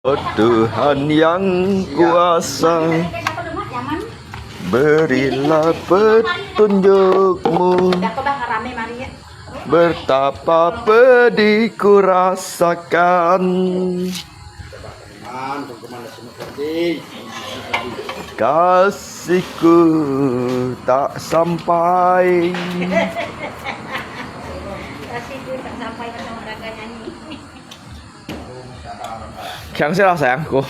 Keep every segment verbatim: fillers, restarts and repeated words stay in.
Oh Tuhan yang kuasa, berilah petunjuk-Mu, betapa pedih ku rasakan. Kasihku tak sampai. Kasihku tak sampai, macam orang nyanyi. Kiang sila sayangku.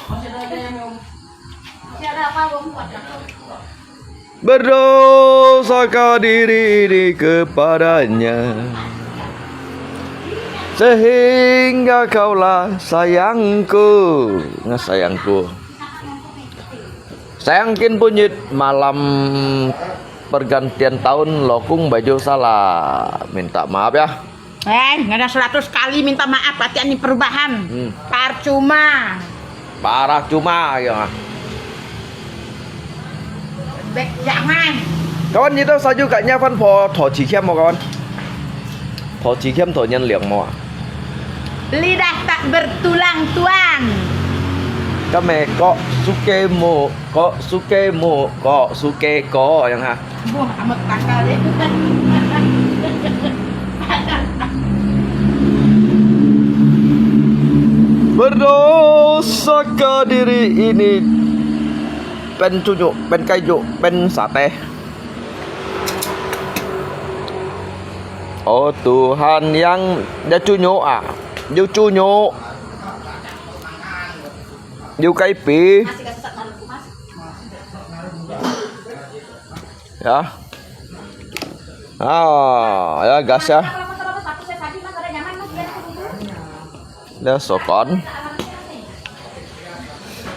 Berdosakah diri ini kepada-Nya, sehingga Kaulah sayangku. Nah, sayangku. Sayang kin bunyit malam pergantian tahun, lokung baju salah. Minta maaf ya. Eh, nggak ada seratus kali minta maaf, berarti ini perubahan. Hmm. Percuma. Parah cuma ya. Bek jangan. Kawan, itu saja kak nyavan po thổ chỉ khiêm một kawan. Thổ chỉ khiêm thổ nhân liang một. Lidah tak bertulang, Tuan. Kami kok suke mu, kok suke mu, kok suke ko yang ha. Buah amat takal deh. Berdosakah diri ini, pen cunyuk, pen kayu, pen sate. Oh Tuhan yang, ya cunyuk ah, ya cunyuk, ya kaipi. Ya. Ah, ya gas ya. Ya sokon.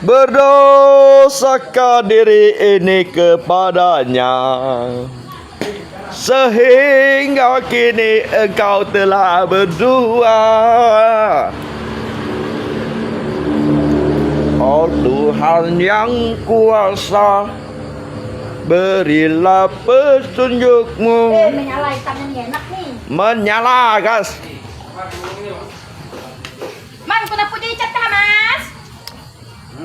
Berdosakah diri ini kepada-Nya, sehingga kini Engkau telah berdua. Oh Tuhan yang kuasa, berilah petunjuk-Mu. Eh, menyala hitam ini enak nih. Menyala, gas. Man, kenapa jadi cat kah, Mas?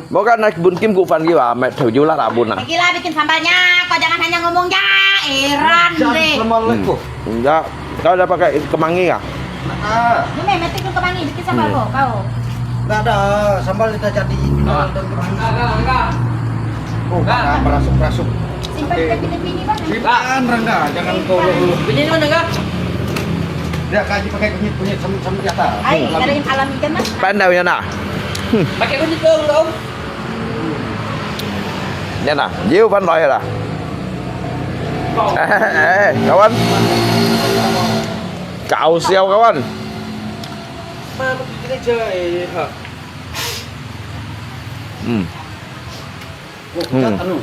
Mau kan naik bun kim kufan gitu, ah, met tujuh lah rabun ah. Gila bikin sambalnya, kau jangan hanya ngomong ya, heran deh. Assalamualaikum. Enggak, kau udah pakai kemangi kah? Ah. Ini metik kemangi, bikin sambal kau, kau. Enggak ada, sambal kita jadi kenal dan kemangi. Oh, merasuk-merasuk. Simpan di tepi-tepi ni, Bang. Simpan rendah, jangan kau uluk-uluk. Bunyi mana kah? Dia kaji pakai kunyit-kunyit sambil-sambil di atas. Ai, ada yang alami kan, Mas? Pandai punya nah. Pakai kunyit dong, dong. Yan ah, Jiu Van Loi lah. Eh, eh, eh, kawan. Kau siau, kawan. Hmm. Hmm.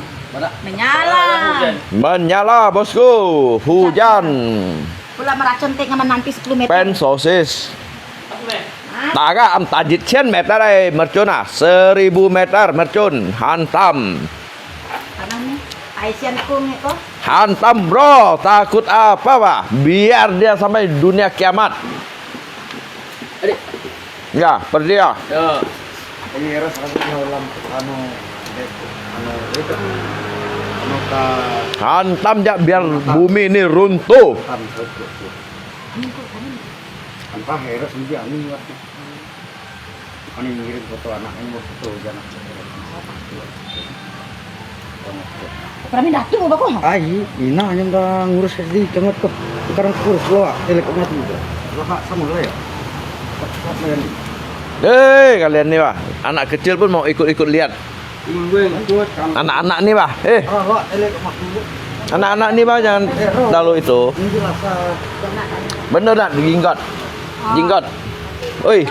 Menyala. Menyala, bosku. Hujan. Pula meracun tengah menanti sepuluh meter. Pen sosis. Taga am tajit cien meter ai mercun ah, seribu meter mercun, hantam. Hantam, bro, takut apa, Pak? Biar dia sampai dunia kiamat. Ya, pergi ya. Ya. Ini era seratus dalam anu, anu itu, anu ka. Hantam ja biar bumi ini runtuh. Hantam, betul, betul. Entah era sendiri anu. Ani ngirim foto anaknya, mau foto aja anak. Kami datu apa kok? Ai, ina yang dah ngurus di tengah tu. Sekarang kurus lo, elek amat itu. Lo kak sama lah ya. Kak, kak, kalian ni. Eh, kalian ni, Pak. Anak kecil pun mau ikut-ikut lihat. Anak-anak ni, Pak. Eh. Anak-anak ni, Pak, jangan terlalu itu. Bener tak, jinggot? Jinggot. Oi.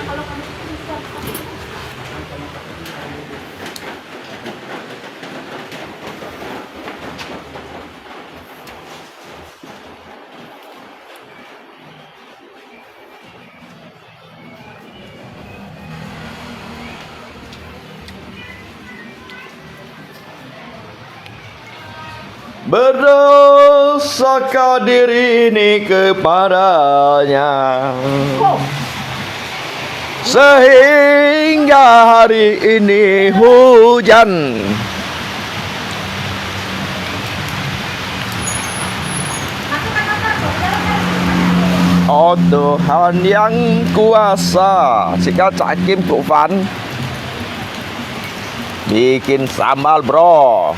Berdosakah diri ini kepada-Nya. Sehingga hari ini hujan. Oh Tuhan yang kuasa, 自家炸金烰飯，已經 sambal bro。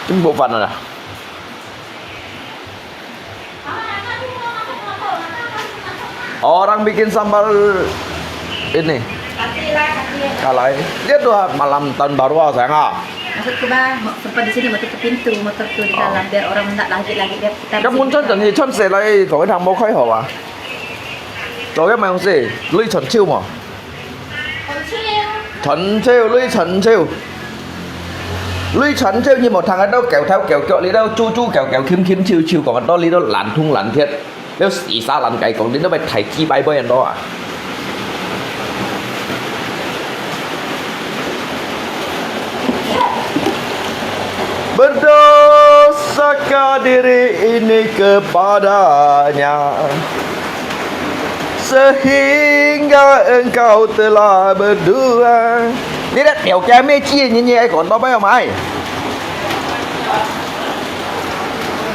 Ini bukan lah. Orang bikin sambal ini. Kalay. Dia tuh malam tahun baru ah, sayang ah. Maksudku bah, mau sempat di sini mau tutup pintu motor tuh di dalam biar orang nggak lagi-lagi biar kita. Kan muncul dan hichon se lai, kau kan mau khai hau ah. Kau kan mau se, lui chon chiu mo. 存錢，鐳鐳，鐳鐳。鐳鐳，你無聽得到狗頭狗腳，你都豬豬狗狗，琴琴啾啾，講到你都爛通爛鐵，你都死沙爛雞講，你都被大雞掰掰人到啊！Berdosakah diri ini kepadanya, sehingga engkau telah berdoa. 你這條件咩知，你你愛講到尾嘛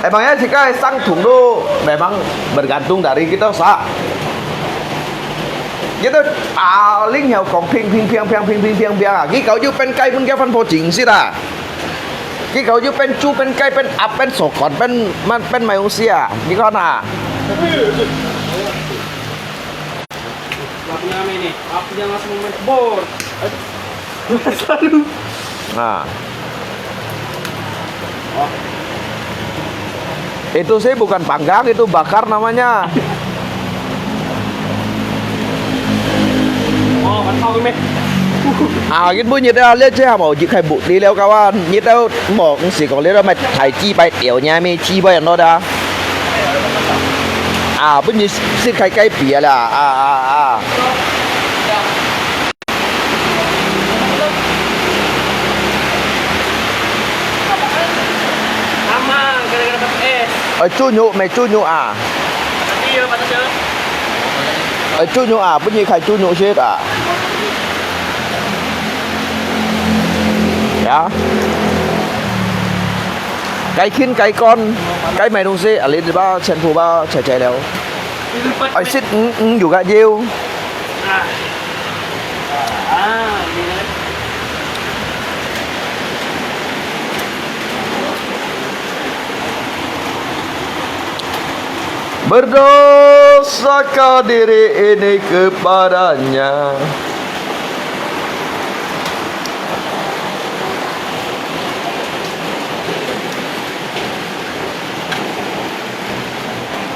？Emangnya自家个生痛都memang bergantung dari kita sa. Kita paling 曉講平平平平平平平平啊，佢搞就變雞分佢分破淨色啊。 佢搞就變豬、變雞、變鴨、變手管、變、變、變麼東西啊？你看啊。Lapnya ini, apinya langsung main bor. Nah. Itu sih bukan panggang, itu bakar namanya. Oh, kan tahu ni. 啊，佢本日啊，這隻係無，佢開布啲了，kawan。佢都無，毋係講你都買大雞排掉呢，咩雞排人都得。啊，本日係開雞皮啊啦，啊啊啊。 Sama, gara-gara dapat es. Ê, 豬肉，買豬肉啊。Pati ya, pati ya. Ê, 豬肉啊，本日開豬肉先啊。呀。雞筋、雞肝、雞麼東西，啊，你這把全部把切切了。Ê, 食，嗯，嗯，有个腰。 Berdosakah diri ini kepadanya.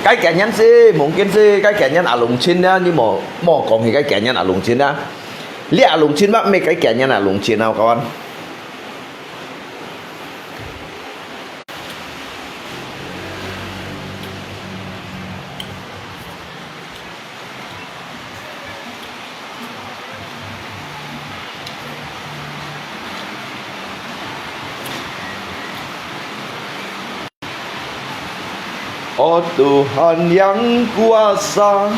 該今年係，mungkin係，該今年阿龍親啊，你莫，莫講起該今年阿龍親啊。你阿龍親嘛，毋係該今年阿龍親啊，kawan。 Oh Tuhan yang kuasa,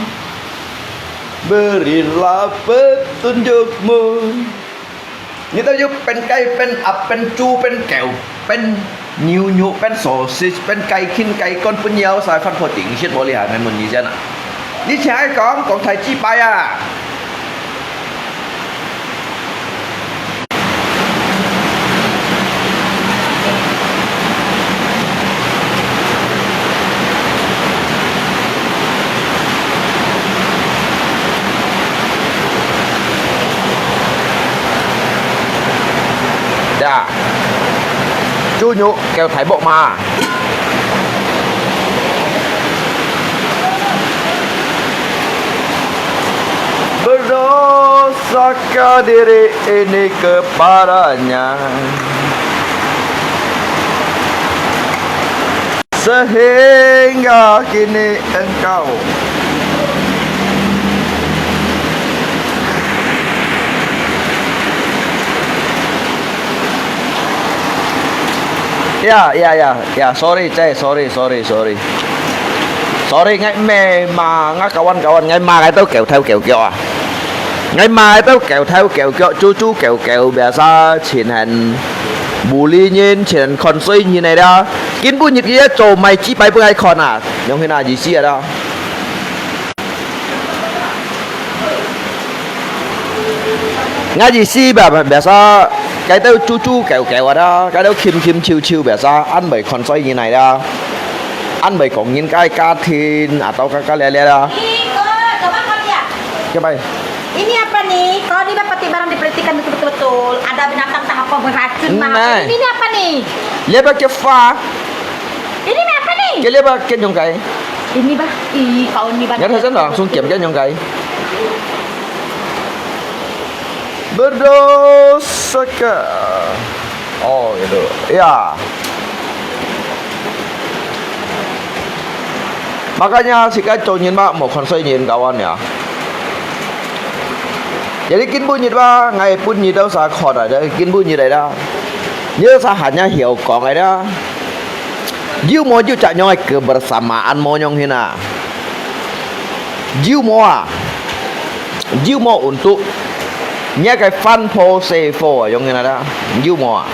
berilah petunjuk-Mu. 你兜有變雞、變鴨、變豬、變狗、變牛肉、變sosis、變雞筋、雞肝、變腰晒，發破頂，食無你還問你先啊？你請佢講，講大雞排啊！ 呀，豬肉叫大鑊嘛。Berdosa ka diri ini kepadanya, sehingga kini engkau. Ya, ya, ya, ya, sorry, Cai, sorry, sorry, sorry. Sorry, ngai mê mà, ngai kawan-kawan, ngai mà ngai tau kêu thâu kêu kiok à. Ngai mà ngai tau kêu thâu kêu kiok, chú chú kêu kêu, biasa 情人無理人，情人看衰人來了。今晡日佢做賣雞排分𠊎看啊，用佢那意思啊啦。 𠊎意思吧，biasa，該兜豬豬狗狗啊，該兜禽禽獸獸biasa，恁會看衰人來啦，恁會講人家家庭啊，到家家咧咧啦。Ikut, coba kau lihat. Coba. Ini apa nih? Kau ini berarti barang diperhatikan betul-betul. Ada binatang tak apa beracun lah. Nah. Ini, ini apa nih? Dia pakai fa. Ini apa nih? Dia pakai nyongkai. Ini bah, ih kau ni bah. Nggak ada sana langsung kiam kan nyongkai. Berdosa ka. Oh, gitu. Ya. Makanya 自家做人嘛，莫看衰人，kawan ya. Jadi 今晡日嘛，𠊎分你兜儕看啊，今晡日來啦。你兜儕還也曉講个啦。有無有隻樣个 kebersamaan 無樣形啊？有無啊？有無 untuk 你个翻破細火啊，樣形啊啦？有無啊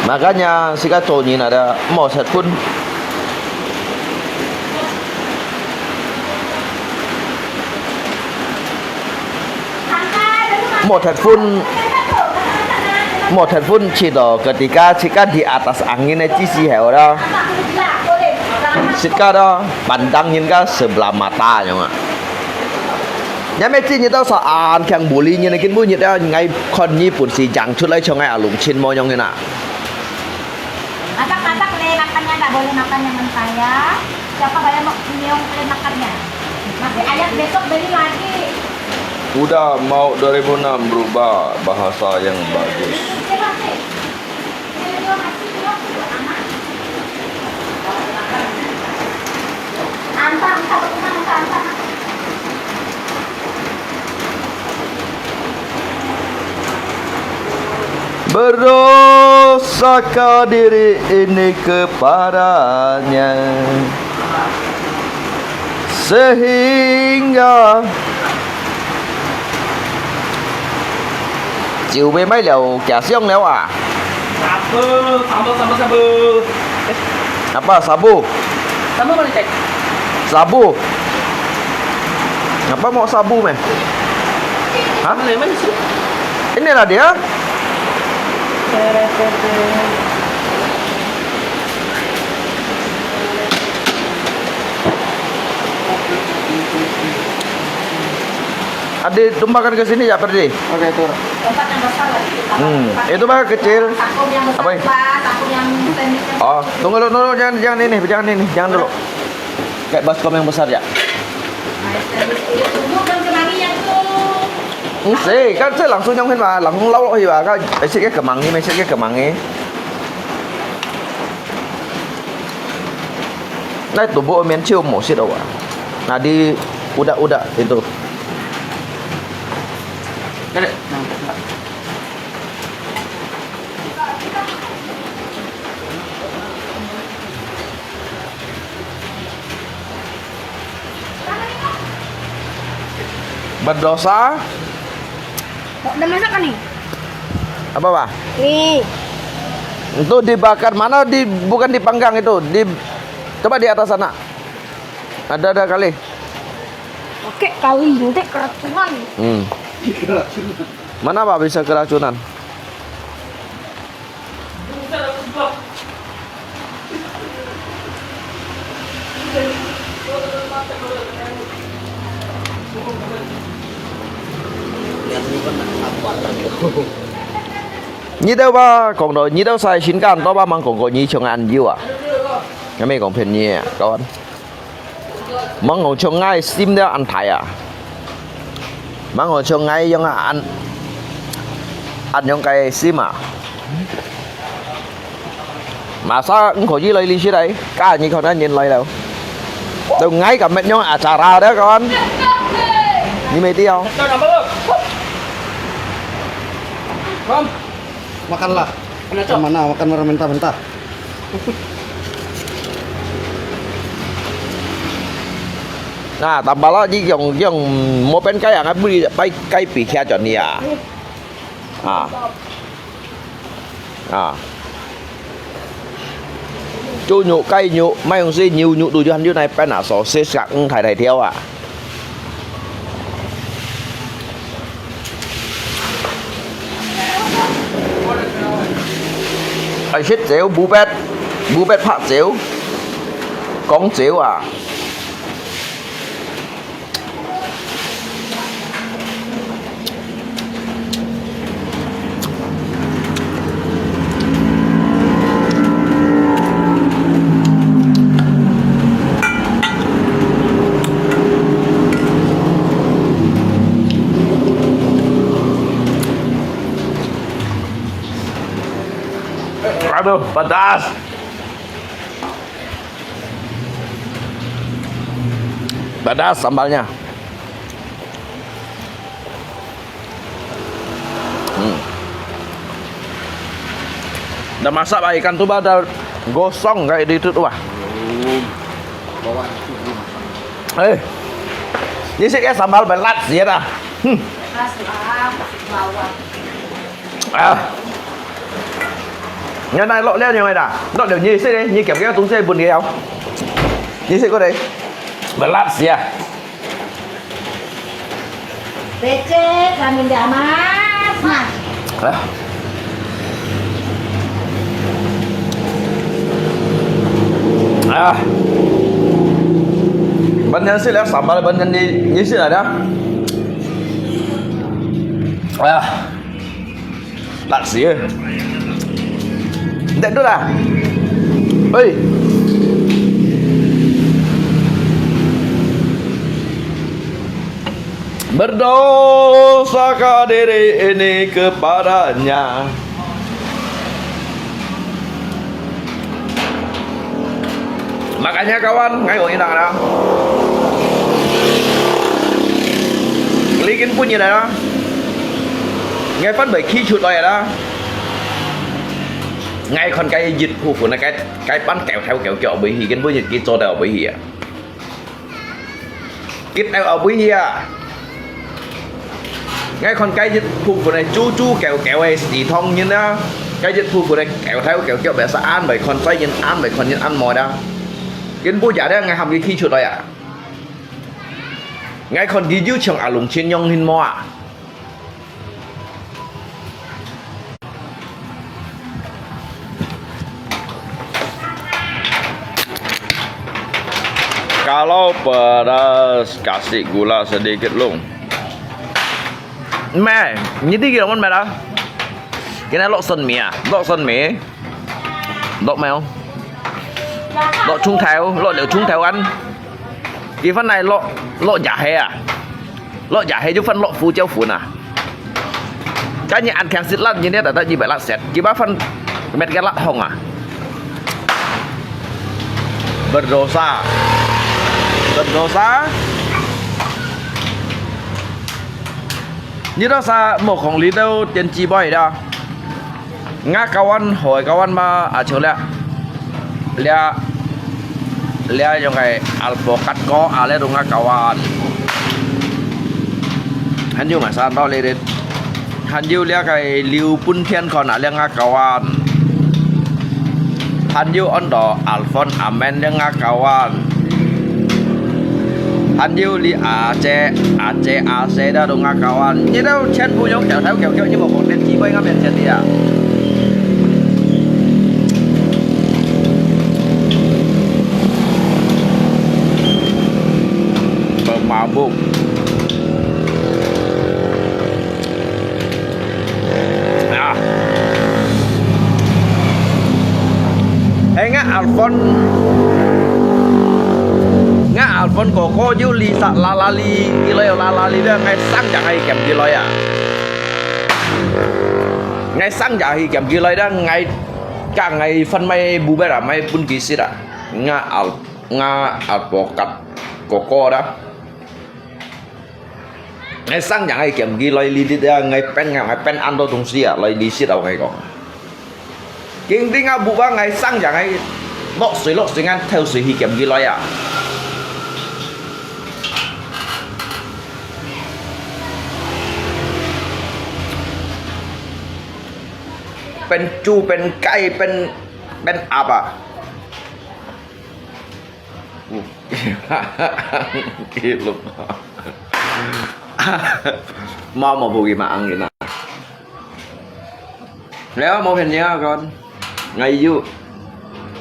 ？Makanya 自家做人啊，莫食薰。 Mau telepon, mau telepon Cito ketika 自家 di atas angin 个時候啦，自家啦，pandang人家 sebelah mata 樣啊。你乜知你兜儕恁強無理人，今晡日啊，𠊎看你本事行出來像𠊎阿龍親無樣个啦。 Masak-masak le, makannya ndak boleh makan yang mentah ya. Siapa kaya mau nyium le makannya? Masih ayam besok beli lagi. Udah mau dua ribu enam berubah bahasa yang bagus. Antar, antar, antar, antar. Berdosakah diri ini kepada-Nya, sehingga 酒杯賣了，行上了啊。Sabu, sabu, sabu, sabu. Apa sabu? Sabu mana, Cek? Sabu. Apa mau sabu meh? Hah? Mana, mana sih? Inilah dia. Adik tumpahkan ke sini ya, Perdi. Oke, itu. Tempat yang besar lagi. Hmm, itu mah kecil. Takut yang besar. Apa? Lah, takut yang sandwich yang Oh, tunggu dulu, tunggu dulu, jangan, jangan ini, jangan ini, jangan dulu. Kayak baskom yang besar ya. Nah, sandwich itu. Tunggu, belum kemangi yang tu. Ensik, kan 這 langsung 用去嘛，langsung 撈落去嘛，該食个kemangi，食个kemangi。 那都無面就無食了哇。那你 udah-udah itu. Kada. Berdosa. Udah masak kan nih? Apa, Pak? Nih. Itu dibakar mana? Di, bukan dipanggang itu. Di, coba di atas sana. Ada, ada kali. Oke, kau ini keracunan. Hmm. Mana, Pak, bisa keracunan? Nyi tau ba kong do, nyi tau sai sin kan tau ba mang kong ko nyi chong an yu a. Kami kong phen nyi a, kawan. 吂講像𠊎心了恁大啊，吂講像𠊎樣啊恁，恁樣个心啊。Masa engkau ji lai li si lai, ka ni kau nan nyen lai lo. Tau ngai ka met nyong acara dah kawan. Ni mesti oh. Makanlah. Mana, Cok? Mana makan orang mentah-mentah. Nah, tambah lah, ji yong, yong, mau pen kai ang, buli pai kai pi kia chọn ni ah. Ah. Ah. Chu nhuk, kai nhuk, mai hong si, nyiu nhuk, tu juhan yu nai pen ah, so, sis kak, ng thai thai thiau ah. Ai, sit chiu, bu bet, bu bet phak chiu, kong chiu à. Aduh, pedas. Pedas sambalnya. Hmm. Dah masak lah ikan tu, bah, dah gosong kayak itu tu, bah. Belum. Bawa itu belum. Eh. Ni sikit sambal belat sikit dah. Hmm. Masuk ah, masuk bawah. Ah. Ngai nai lok liau ngai dah. Lok liau nyi sikit ni, nyi kiap kiap tung sikit bun liau. Nyi sikit ko deh. Belat sikit ah. Becek, kami dah mas, mas. Ah. Ah. Banyan sila sambal banyan ni, ni sila dah. Ah. Tak sih. Ndak tu lah. Oi. Berdosakah diri ini kepadanya? Makanya kawan, ngai ong inang na. Likin pun ina na. Ngai pan bai khi chut loi na. Ngai khon kai yit hu hu na kai, kai pan kêu theo kêu kêu bai hi, kin pun yit ki cho theo bai hi à. Kit au au bui hia. Ngai khon kai jit phu phu nai chu chu kêu kêu ai si thong nyin na. Kai jit phu phu nai kêu thai kêu kêu bè sa an bai khon sai nyin an bai khon nyin an moi da. Kin bu ja da ngai ham ki khi chut loi à. Ngai khon ki jiu chiang a lung chin yong hin mo à. Kalau pedas, kasih gula sedikit, Lung. Meh, nyi di kira mon meh dah. Kena lok son mi ah, lok son mi. Lok mèo. Lok chung thèo, lok liu chung thèo ăn. Ki phân nai lok, lok giả hè à. Lok giả hè chứ phân lok phu chiao phun à. Cái như ăn thèng xịt lát như thế ta ta như vậy lát sét. Ki ba phân mệt cái lát hông à. Berdosa. Berdosa. Như đó sa một khổng lý đâu tiên tri bói đó. Ngã kawan, hỏi kawan mà, à, chiu lẹ. Lẹ, lẹ yong cái alphabet ko, à, lẹ dong ngã kawan. Hàn yu ngã san tao lê đê. Hàn yu lẹ cái liu pun thiên kon, à, lẹ ngã kawan. Hàn yu on đó alphon amen lẹ ngã kawan. Hàn yu li a che, a che, a che da dong ngã kawan. Nyi dau chen bu yong kêu thau kêu kêu nyi mo kong den ki bai ngã mian chen li à. Pemabuk. Ah. Hei ngã alphon. Ngã alphon. 哥哥有理煞啦啦哩，佢來有啦啦哩咧，𠊎生正係兼佢來啊！𠊎生正係兼佢來咧，𠊎甲𠊎分買布bet啊，買分佢食啊！𠊎阿𠊎阿伯甲哥哥啦，𠊎生正係兼佢來哩哩啊！𠊎變𠊎變恁多東西啊，來哩食啊！𠊎講。 今天啊，buat bang ngai sang jang ngai，落水落水，ngan偷水去兼佢來啊。變豬變雞變變鴨啊！嗯，佢錄。Mau mau bagi maang yun ah. Leo mau phen nia kon. Ngai yu.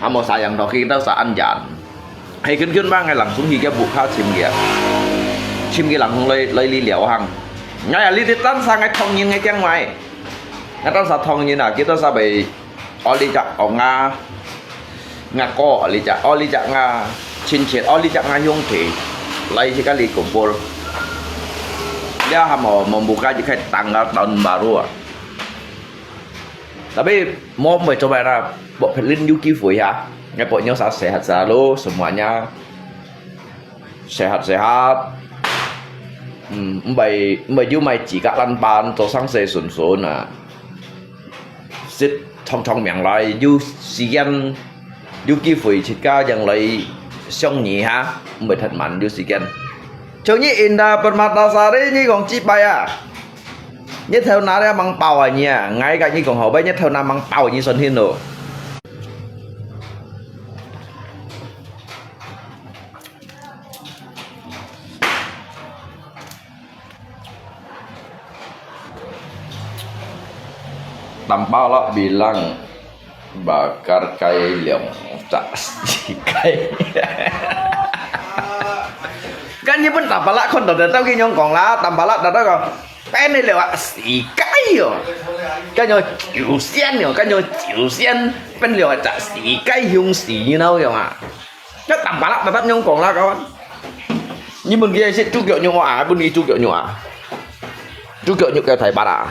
Amo sayang to kita sa anjan. Hai kun kun bang ngai langsung hi kia bukha chim kia. Chim kia langsung loi loi li liao hang. Ngai ali di tan sa ngai thong yin ngai kiang mai. Ngai tan sa thong yin ah kita sa bai oli jak ong nga. Nga ko ali jak oli jak nga chin chin oli jak nga hiong thi. Lai si kali kumpul. Dia hamo membuka jikai tanggal tahun baru ah. Tapi mo mbai coba na, buat pelin yuki fui ha. Ngai buat nyosa sehat selalu semuanya. Sehat-sehat. Hmm, mbai mbai yu mai chỉ các lan ban, tô sang se sun sun à. Sit thong thong miang lai, yu si yan, yu ki fui chit ka yang lai, siang ni ha, mbai thật mặn yu si yan. Chau ni inda Permatasari ni kong chi bai à. Nhất thêu ná đeo măng pao à nhỉ? Ngay cả như còn hậu bấy nhất thêu ná măng pao như xuân hin rồi. Tampalak bilang bakar kai leong cak si kai. Kan ni pun tampalak kon dah tahu ki nyong kong lah, tampalak dah tahu kong. Pen ni lewat si kai yo. Kan yo jiu sian yo, kan yo jiu sian. Pen lewat cak si kai hiung si, you know yo ah. Kan tampalak tetap nyong kong lah kawan. Ni pun kia sit tu kyo nyong ah, pun ni tu kyo nyong ah. Tu kyo nyong ke thai para.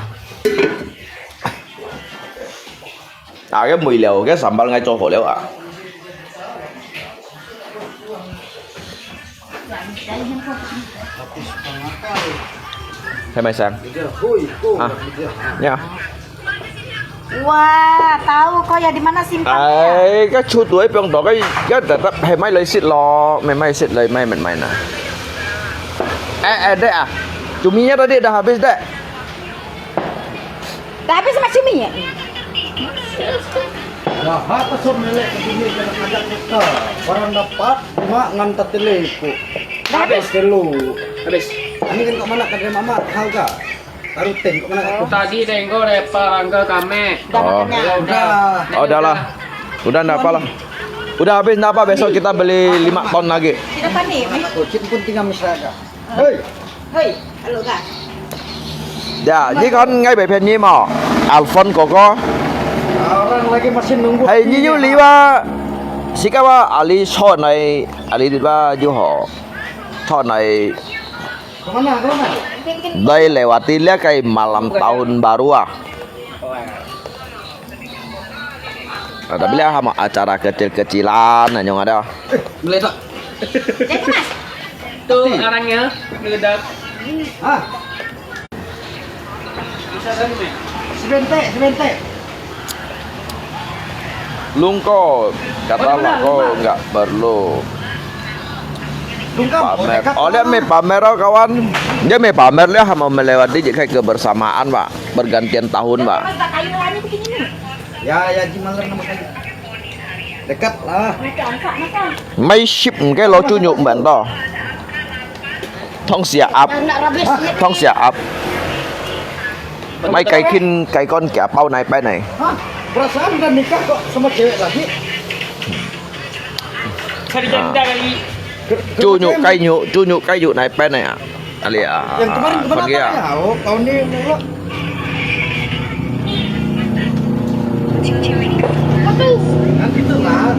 À, cái mùi lèo, cái sambal ngay cho hổ lèo à. Thấy mày sang. À, nha. Wah, tahu kau ya di mana simpannya? Ai, cái chú tuổi bằng đó cái cái đợt đợt hay mày lấy xịt lo, mày mày xịt lấy mày mình mày nè. Eh, eh, dek ah. Cuminya tadi dah habis, Dek. Tapi sama sini ya. Nah, ha, pasal melek ke sini kena ajak kita. Barang dapat, cuma ngan tatele ku. Dah habis? Telu. Habis. Ini kan kok mana kadai mama, tahu ka? Tarutin kok mana? Tadi tengok lepa angka kami. Dah Oh. makan ya? Udah. Oh, udah lah. Udah ndak apa lah. Udah habis ndak apa, besok kita beli lima ton lagi. Kita panik, meh. Kok cit pun tinggal mesra ka. Hei. Hei, halo ka. Ya, ni kan ngai bai phen ni mo. Alphon koko. Orang lagi masih nunggu. Hei, ni yu li wa. Sika wa ali short nai, ali di wa yu ho. Short nai. Kemana, kemana? Dai lewati lia kai malam tahun baru ah. Ada bila sama acara kecil-kecilan, nanyong ada. Boleh tak? Jadi, Mas. Tuh, arangnya, udah. Ah. Sebentar, sebentar. Lungko, kata lako nggak perlu. Pamer. Oh, dia meh pamer oh, kawan. Dia meh pamer, dia hama melewati je kai kebersamaan, Pak. Pergantian tahun, Pak. Ya, ya, ji malam nama kali. Dekat lah. Mai ship ke lo chu nyu mban to. Thong sia ap. Thong sia ap. Mai kai khin kai kon kia pau nai pai nai. Hah? Perasaan udah nikah kok sama cewek lagi? Cari janda kali. Chu nyu kai nyu, chu nyu kai nyu nai pai nai ah. Ali ah. Yang kemarin kemana tadi? Oh, tahun ni enggak. Kan gitu lah.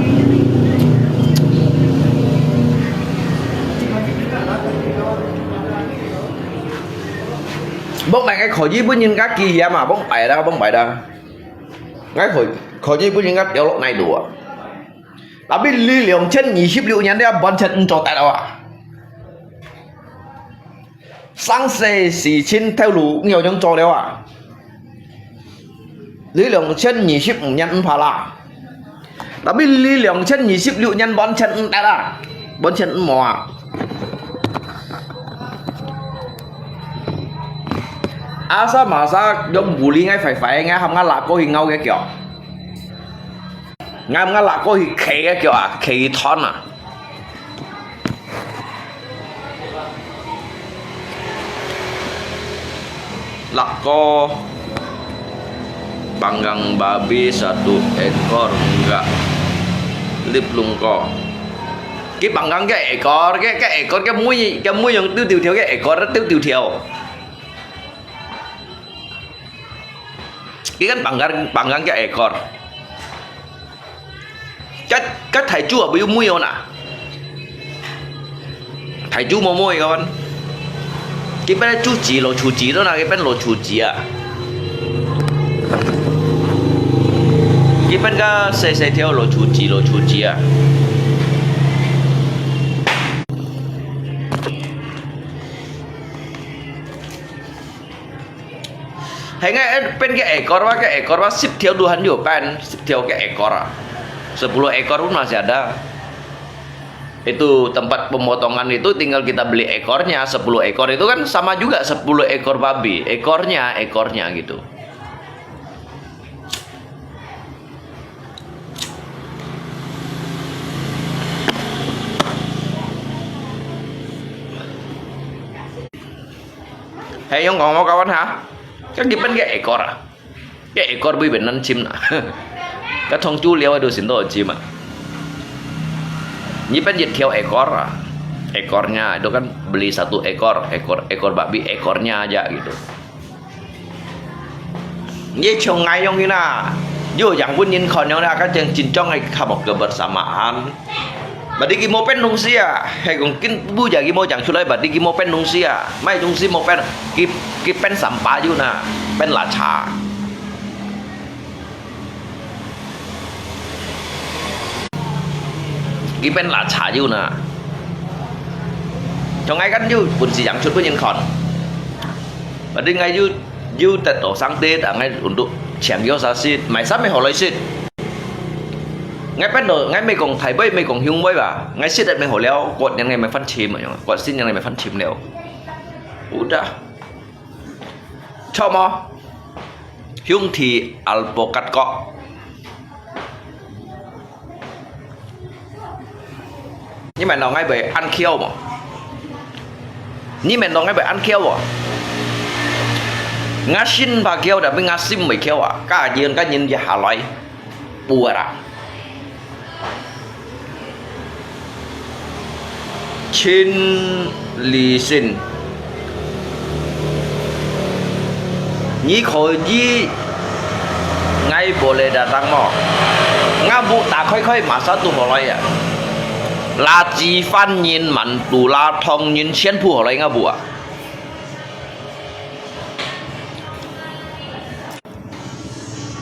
莫買个可以分人家寄險啊，莫買啦，莫買啦。𠊎可可以分人家掉落哪度啊？Tapi你兩千二十六年了，完全毋做得了啊！生死事情頭路，你有樣做了啊？你兩千二十五年毋怕啦，tapi你兩千二十六年完全毋得啊，完全毋好啊。Asa masa用無理个壞壞个，喊𠊎拉過去拗个腳，喊𠊎拉過去企个腳啊，企斷啊。 Lako panggang babi satu ekor enggak. Lip lungko. Ki panggang ke ekor, ke, ke ekor, ke mui, ke mui yang tu tu thiau, ke ekor tu tu thiau. Ki kan panggang, panggang ke ekor. Cái, cái thầy chú ở bên muối ôn à? Thầy chú mua muối con. Cái bên chú chỉ, lô chú chỉ đó nè, cái bên lô chú chỉ à. Cái bên cái xe, xe theo lô chú chỉ, lô chú chỉ à. Hai ngai pen ke ekor wa, ke ekor wa sip thiau duhan yo pen, sip thiau ke ekor ah. Sepuluh ekor pun masih ada. Itu tempat pemotongan itu tinggal kita beli ekornya, sepuluh ekor itu kan sama juga sepuluh ekor babi, ekornya, ekornya gitu. Hai yong kong mo kawan ha. Kan di pen ke ekor ah. Ke ekor bui ben nan chim na. Ka thong chu liao do sin do chim ah. Ni pen yet thiau ekor ah. Ekornya itu kan beli satu ekor, ekor ekor babi ekornya aja gitu. Ye chong ngai yong ina. Yo yang pun yin khon yong na ka cheng chin chong ai kham ok kebersamaan. Badi ki mo pen nung sia. Hai kong kin bu ja ki mo jang chulai badi ki mo pen nung sia. Mai nung si mo pen ki ki pen sampa yu na. Pen la cha. Ki pen la cha yu na. Chong ngai kan yu pun si jang chut pun yin khon. Badi ngai yu Yu tet to sang tết à, ngai untuk chèng yo sa sit, mai sa me ho loi sit. Ngai pen to, ngai me kong thai boi, me kong hiung boi ba. Ngai sit et me ho liao, kot nyan ngai me fan chim, kot sit nyan ngai me fan chim liao. Udah. Chok mo. Hiung thi alpokat kok. Ni mai no ngai bai ăn khiau mo. Ni mai no ngai bai ăn khiau mo. Nga sin ba khiau da bi nga sim mai khiau a. Ka yin ka yin ya ha lai. Pu ra. Chin li sin. Ni kho yi ngai boleh datang mo. Nga bu ta khoi khoi masa tu ho lai ya. La ji fan yin man tu la thong yin sian pu ho lai nga bu a.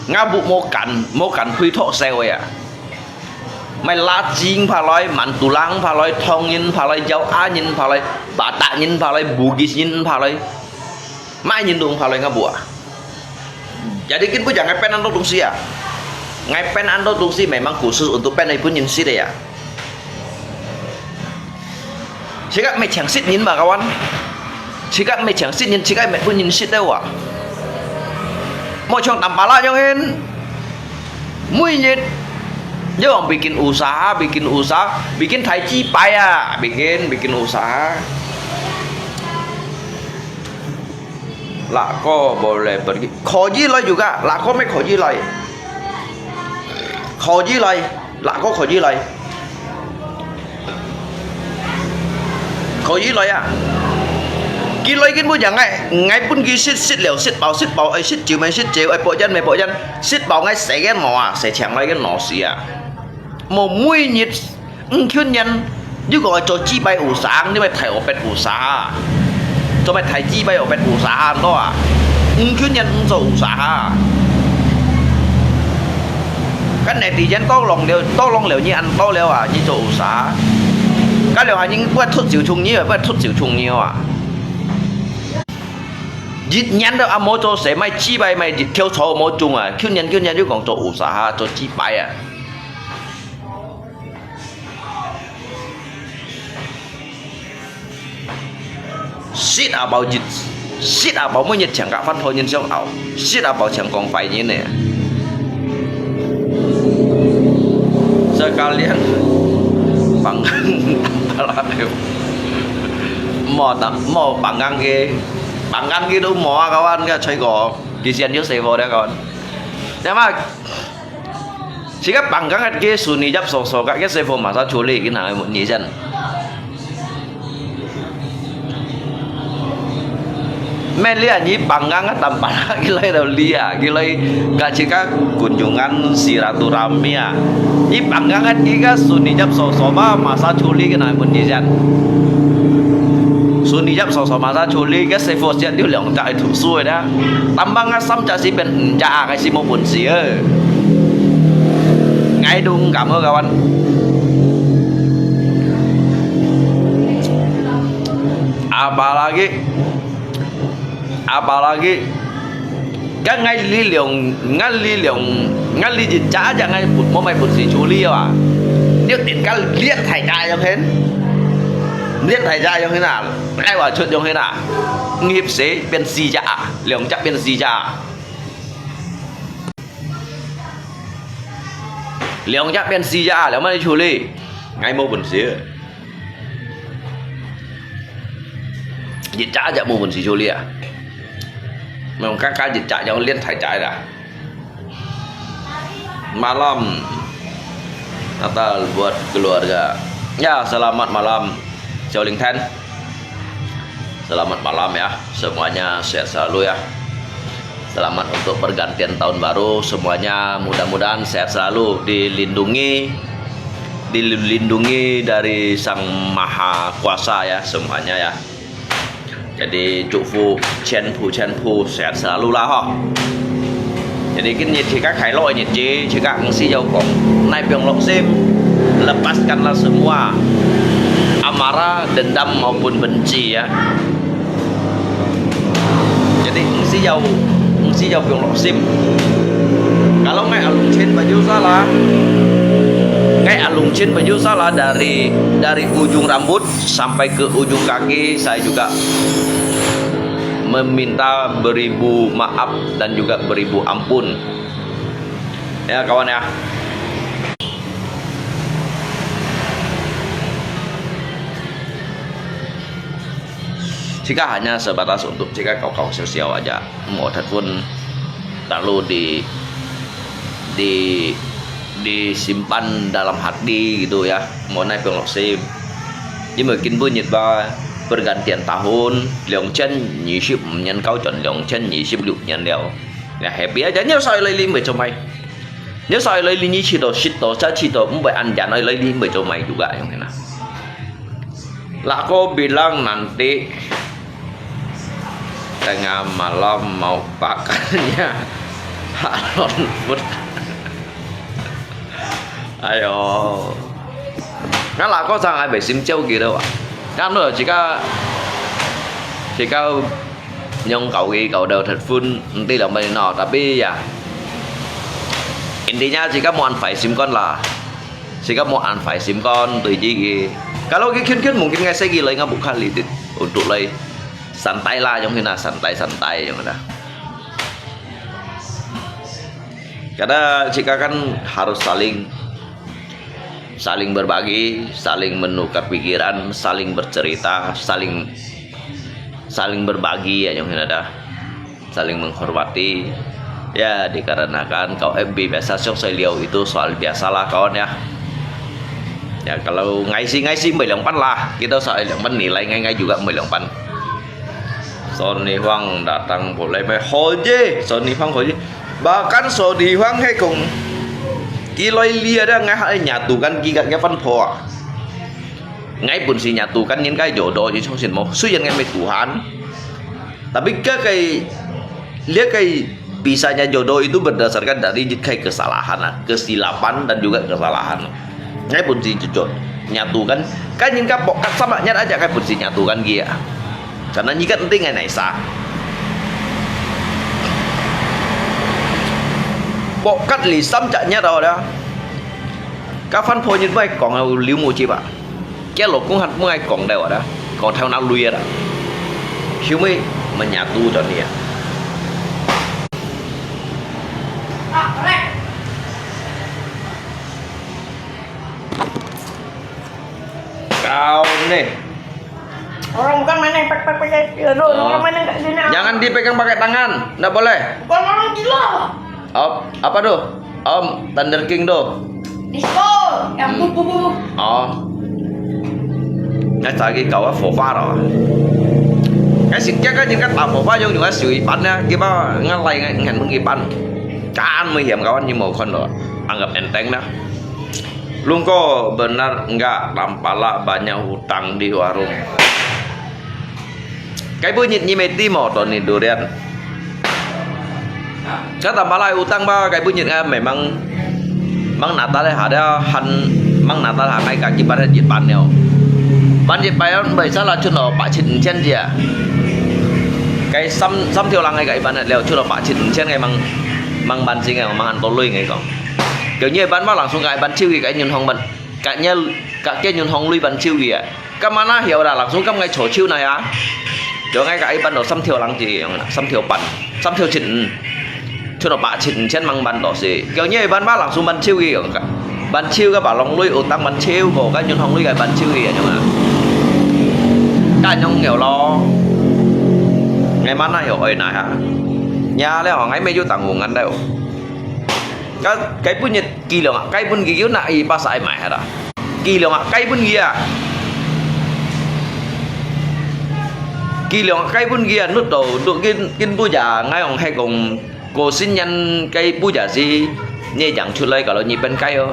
Nga bu mo kan, mo kan phui thok sel ya. Mai la jing pha loi, man tu lang pha loi, thong yin pha loi, jau a yin pha loi, ba ta yin pha loi, bugis yin pha loi. Mai yin dung pha loi nga bu a. Jadi kin bu jang ngai pen an to dung si ya. Ngai pen an to dung si memang khusus untuk pen ai pun yin si de ya. Sikak mechang sit nin ba kawan. Sikak mechang sit nin, sikak me pun nin sit dewa. Mo chong tampala yong hen. Mui nyit. Yong bikin usaha, bikin usaha, bikin thai chi pai ya, bikin, bikin usaha. Lako boleh pergi. Kho yi lai juga, lako me kho yi lai. Kho yi lai, lako kho yi lai. Kho yi lai a. Ki lai kin bu yang ngai, ngai pun ki sit sit liao, sit bao, sit bao, ai sit chiu mai sit chiu, ai po yan mai po yan, sit bao ngai se gen mo a, se chiang lai gen mo si a. Mo mui nyit Ung khiun nyan, yu ko cho chi bai u sang, ni bai thai o pet u sa. 做麼个大雞排有變usaha恁多啊？五千年毋做usaha啊？該你之前多浪了，多浪了，你恁多了啊，你做usaha？該兩下人不出手衝你啊，不出手衝你啊！一年都還無做事，賣雞排賣一條草無種啊，去年去年就講做usaha，做雞排啊。 食啊飽日，食啊飽每日請客飯後人相拗，食啊飽請講壞人呢。Sekalian panggang tampal ada. Mau tak, mau panggang ke, panggang ke tu mau ah kawan, ke cai ko, kisian yo sevo dia kawan. Nama? Sika panggang at ke suni jap soso ka ke sefo masa chuli kin hang mo ni jan. Men lia ni panggang at tampal ki lai dau lia ki lai ka sika kunjungan silaturahmi a. Ni panggang at ke ka suni jap soso ba masa chuli kin hang mo ni jan. Suni jap soso masa chuli ke sefo siat liu liang cak ai thu su da. Tambang ka sam cak si pen cak a ka si mo pun si e. Ngai dung kam ho kawan. Apalagi, apalagi, kan ngai li liang, ngai li liang, ngai li jin cak aja ngai put mo mai put si chuli wa. Liu tin kan lian thai cak yong hen. Lian thai cak yong hen a. Ngai wa chut yong hen a. Ngip se pen si cak a. Liang cak pen si cak a. Liang cak pen si cak a, liang mai chuli. Ngai mo pun si. Jit cak aja mo pun si chuli a. Memang kaka jit cak yong lian thai cak a. Malam Natal buat keluarga. Ya, selamat malam. Xiao Ling Tan. Selamat malam ya, semuanya sehat selalu ya. Selamat untuk pergantian tahun baru, semuanya mudah-mudahan sehat selalu, dilindungi, dilindungi dari Sang Maha Kuasa ya semuanya ya. Jadi 祝福全部全部 sehat selalu lah ho. Jadi kin 日子个快樂个日子，自家毋使要講，哪放落心，lepaskanlah semua amarah, dendam maupun benci ya. Jadi 毋使要，毋使要放落心。Kalau ngai alungcin baju salah, ngai alungcin baju salah dari dari ujung rambut sampai ke ujung kaki, saya juga meminta beribu maaf dan juga beribu ampun. Ya, kawan ya. Jika hanya sebatas untuk jika kau-kau siau-siau aja, mau telepon, lalu di, di, disimpan dalam hati gitu ya. Mau naik pengok sim. Ini mungkin bunyi ba pergantian tahun, 兩千二十五年 kau chọn 兩千二十六年了。Ya, happy aja, nyo sa lai li mei chomai. Nyo sa lai li ni chito, sito, sa chito, mbai anjan lai li mei chomai juga yang kena. Lah kau bilang nanti tengah malam mau pakannya halon food. Ayo. Ngan lah kau sang ai bai sim chiao gitu ah. Ngan lo jika jika nyong kau ki kau dau thật phun nanti lah mai no, tapi ya. Intinya jika mau an phải sim kon lah. Jika mau an phải sim kon tùy ji ki. Kalau ki khiên khiên mungkin ngai sẽ ki lai ngai bukan li dit untuk lai santai lah, yang hina santai-santai yang hina. Karena jika kan harus saling saling berbagi, saling menukar pikiran, saling bercerita, saling saling berbagi ya yang hina dah. Saling menghormati. Ya, dikarenakan kau F B biasa siok saya liau itu soal biasalah kawan ya. Ya, kalau ngaisi-ngaisi mbai liang pan lah. Kita soal liang pan nilai ngai-ngai juga mbai liang pan. Sony Huang datang boleh mai hoje, Sony Huang hoje. Bahkan Sony Huang hai kong kiloi lia ada ngai hai nyatukan giga ngai pan pho. Ngai pun si nyatukan nyen kai jodoh ji chong sin mo. Sui yan ngai mai Tuhan. Tapi ka kay, liya kay bisa niya jodoh itu berdasarkan dari kay kesalahan lah, kesilapan dan juga kesalahan. Ngai pun si jujur, nyatukan, kan nyin ka pok kat sama nyat aja ngai pun si nyatukan kia. Karena nyi kat penting ngai naisa. Pok kat li sam cak nyat awak dah. Ka fan pho nyin mai kong liu mu chip ah. Kia lo kong han mai kong dai awak dah. Kong thau na lui ah dah. Hiu mai menyatu cho ni ah. Kau ni. Orang bukan main yang pek pek pek pek. Aduh, orang main yang kat sini. Jangan dipegang pakai tangan, ndak boleh. Bukan orang gila. Op, apa tu? Om, Thunder King tu. Disco, yang bu bu bu bu. Oh. Ngai sa ki kau a pho pha lo. Ngai sin kia ka jing ka ta pho pha yong yong a siu ipan na, ki ba ngai lai ngai ngan mung ipan. Kan mui hiam kawan ni mo kon lo. Anggap enteng na. Lungko benar enggak tampala banyak hutang di warung. Kay bunyi ni meti mo to ni durian. Ka tampala hutang ba kay bunyi nga memang mang nata le hada han mang nata ha ngai ka kiban het yit ban neo. Ban yit ban bai sa la chun lo pa chin chen jia. Kay sam sam thiu lang ngai ka iban het leo chun lo pa chin chen ngai mang mang ban sing ngai mang han to lui ngai kong. Kay nyi ban ma langsung kay ban chiu kay nyun hong ban. Kay nyi kay nyun hong lui ban chiu kay. Ka mana hiu la langsung kam ngai cho chiu na ya. Cho ngai kay ban lo sam thiu lang ji yong na sam thiu ban sam thiu chin. Chun lo pa chin chen mang ban to si. Kay nyi ban ma langsung ban chiu kay yong ka. Ban chiu ka ba long lui utang ban chiu ko kay nyun hong lui kay ban chiu kay yong na. Kay nyong ngiu lo. Ngai mana hiu oi na ha. Nya le ngai me yu tang wu ngan dai. Ka kay bunyi 佢兩啊，雞糞佢叫拿去巴沙買下啦。佢兩啊，雞糞佢啊，佢兩啊，雞糞佢啊，你都都跟跟不呀？我用係講過新年雞不呀是你養出來，kalau你分雞哦，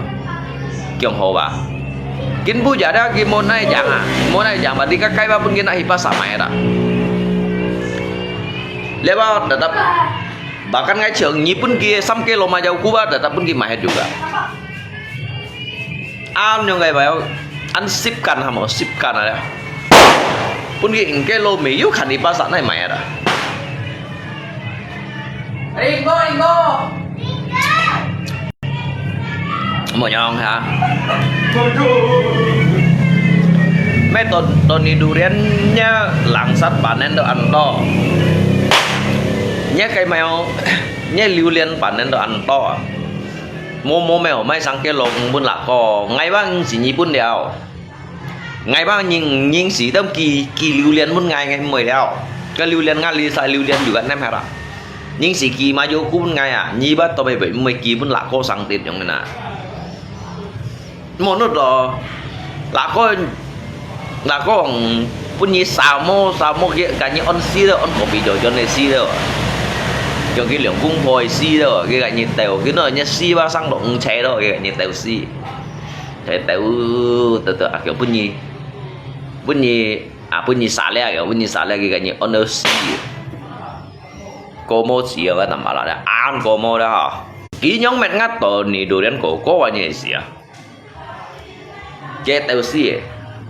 更好吧？跟不呀的，佢無那樣啊，無那樣吧？你个雞吧，分佢拿去巴沙買啦。你吧，tetap Bahkan ngai chiang nyi pun ki sam kilo ma jau kuba tetap pun ki mahet juga. An nyong ngai bayau an sip kan hamo sip kan ada. Pun ki engke lo me yu kan di pasar nai mai ada. Ringo, Ringo. Monyong ha. Meh ton ton ni durian nya langsat panen do anto. Nya kai mayo nya liu lian panen do anto. Mo mo meo mai sang ke long bun la ko ngai bang si nyi bun liao. Ngai bang ning ning si tam ki ki liu lian mun ngai ngai mui liao. Ka liu lian ngai li sa liu lian yu kan nem hara. Ning si ki ma yu kun ngai a, nyi ba to bai bai mui ki bun la ko sang tit yong na. Mo no to. La ko la ko pun ni sa mo sa mo ki ka ni on si de on kopi jo jo ne si de. Yong ki liang kung poi si de ki ka ni teo ki no ni si ba sang lo ng che de ki ka ni teo si. Te teu te teu a kiu bun ni bun ni a bun ni sa le a kiu bun ni sa le ki ka ni on si. Komo si a ba tam ba la le an komo le ha. Ki nyong met ngat to ni du den ko ko wa ni si a. Ke teu si e.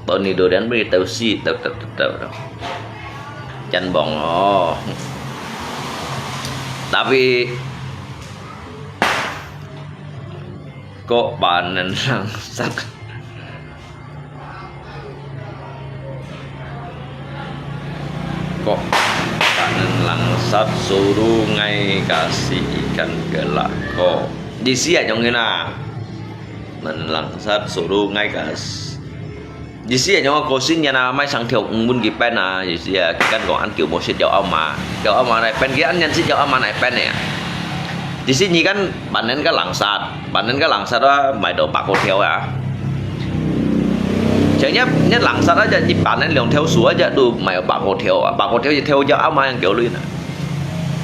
To ni du den bun ni teu si teu teu teu teu. Chan bong o. Tapi Kok panen langsat. Kok panen langsat suruh ngai kasih ikan ke lako. Di sia jong ina. Panen langsat suruh ngai kas. Di sia nyo ko sin yan a mai sang thiau ng mun ki pen a, di sia ki kan kong an kiu mo sit yau ama. Yau ama nai pen ki an yan sit yau ama nai pen ya. Di sia ni kan panen ka langsat, panen ka langsat a mai do bak ko thiau a. Chang nya nya langsat a ja ni panen liang thiau su a ja du mai bak ko thiau a, bak ko thiau ji thiau yau ama yang kiu lui na.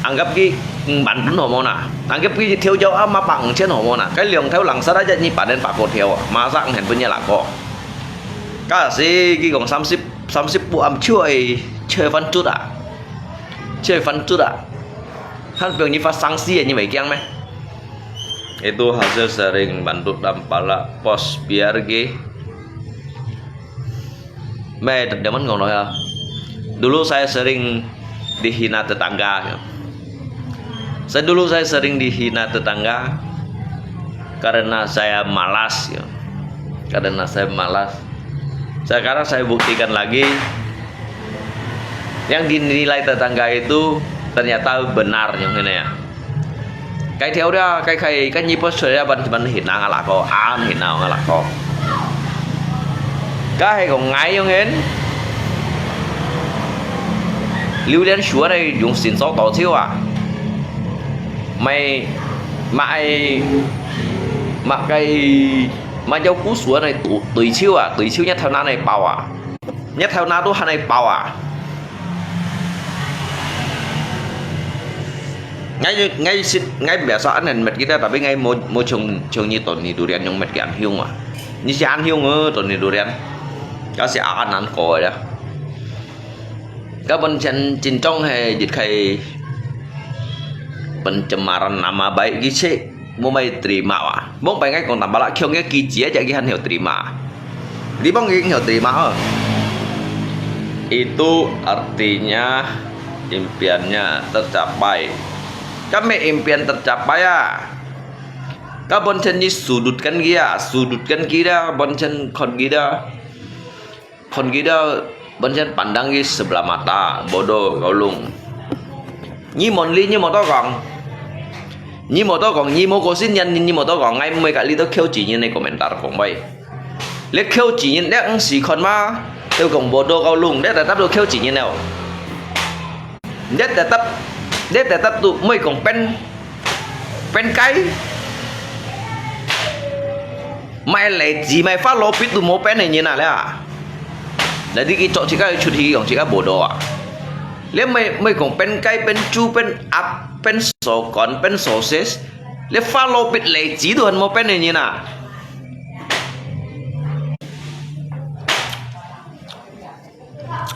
Anggap ki ban pun ho mo na. Anggap ki thiau yau ama bak ng chen ho mo na. Kai liang thiau langsat a ja ni panen bak ko thiau a. Ma sa ng hen pun ya la ko. Ka si ki kong 三十, 三十步 am chua, chua fan chut a. 就會翻桌啊。看朋友發生事，你會驚咩？Itu hasil sering bantu tampala pos biar ge. Meh, teman ngomong ya. Dulu saya sering dihina tetangga. Ya. Saya dulu saya sering dihina tetangga karena saya malas, ya. Karena saya malas. Sekarang saya buktikan lagi, yang dinilai tetangga itu ternyata benar yang ini ya. Cái theo đó, cái cái cái như bớt sửa ban ban hiện năng là có, an hiện năng là có. Cái hay còn ngại yang hen. Liu Lian Xua này dùng xin số tổ thiếu à? Mày mà ai mà cái mà châu cú Xua này tụi tụi thiếu à, tụi thiếu nhất theo nó này bao à? Nhất theo nó tu hả này bao à? Ngai ngai sit ngai biasa anh anh met kita, tapi ngai mau mau chung chung ni ton ni durian yang met kian hiung à. Ni si an hiung ơ ton ni durian. Kasi an an ko ya. Ka bên chân chân trong he dịch khai pencemaran nama baik gitu. Mu mai terima wa. Bông pai ngai kong tambah lah kiong ya kici aja ki han hiu terima. Di bông ki hiu terima ơ. Itu artinya impiannya tercapai. Kami impian tercapai ya. Ka bên chân ni sudutkan kia, sudutkan kia, bên chân kon kia. Kon kita bên chân pandang ki sebelah mata, bodoh kau lung. Ni mon li ni mau tau kong. Ni mau tau kong, ni mau ko sin yan, ni mau tau kong, ngai mui ka li tau kêu chỉ ni komentar kong bai. Lek kêu chỉ ni lek ang si kon ma, teu kong bodoh kau lung, lek tetap tau kêu chỉ ni neo. Lek tetap, lek tetap tu mui kong pen, pen kai. Mai lei chỉ mai phát lô bít tu mô pen này nhìn à lẽ. Lei đi cái chỗ chỉ cái chuột hi kong chỉ cái bộ đồ à. Lẽ mai mai kong pen kai pen chu pen áp pen sổ con pen sổ ses. Lẽ phát lô bít lei chỉ tu hẳn mô pen này nhìn à.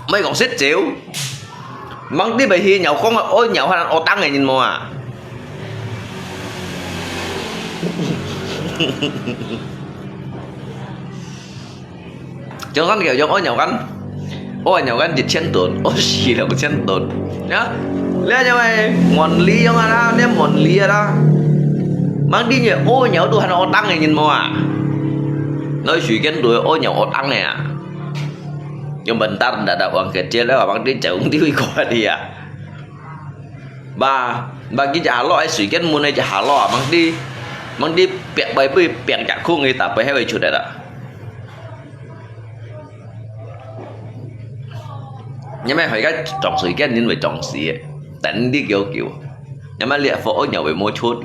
Mai kong sit chiu. Mang đi bai hi nhau kong ôi nhau hả ô tăng này nhìn mô à. Chẳng sẵn kiểu giống ôi nhau gắn. Ôi nhau gắn dịch chén tuần, ôi xì là một chén tuần. Nhá. Lẽ nhau này, muộn lý giống là, lẽ muộn lý là. Mang đi nhiều ôi nhau tu hả ô tăng này nhìn mô à. Nói suy kiến tuổi ôi nhau ô tăng này à. Yung bentar ndak ada uang kecil lah, abang dia jauh di ko dia. Ba, ba ki jalo ai sui ken mun ai jalo, abang di, abang di piak bai bui piak jak khung ai ta bai hai bai chut ai ta. Nyamai hoi ka chong sui ken nin bai chong si, tan di kiu kiu. Nyamai liak fo oi nyau bai mo chut.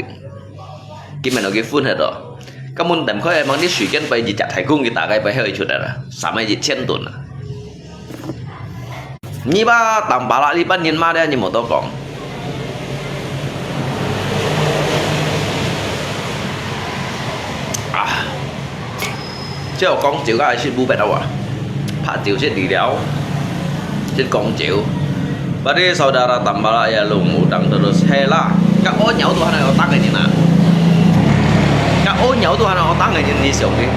Kim men oke phun hai to. Ka mun tem khoi mang di sui ken pai ji chat hai kung ki ta kai pai hai chut da. Sa mai ji chen tun. Ni ba tam ba la li ban nin ma de ni mo to kong. Ah. 即係我講照，梗係先烏白啊，拍照先離了，先講照。Berarti saudara Tambala ya lung utang terus hela. Ka o nyau tu hana otak ni na. Ka o nyau tu hana otak ni ni siang ni.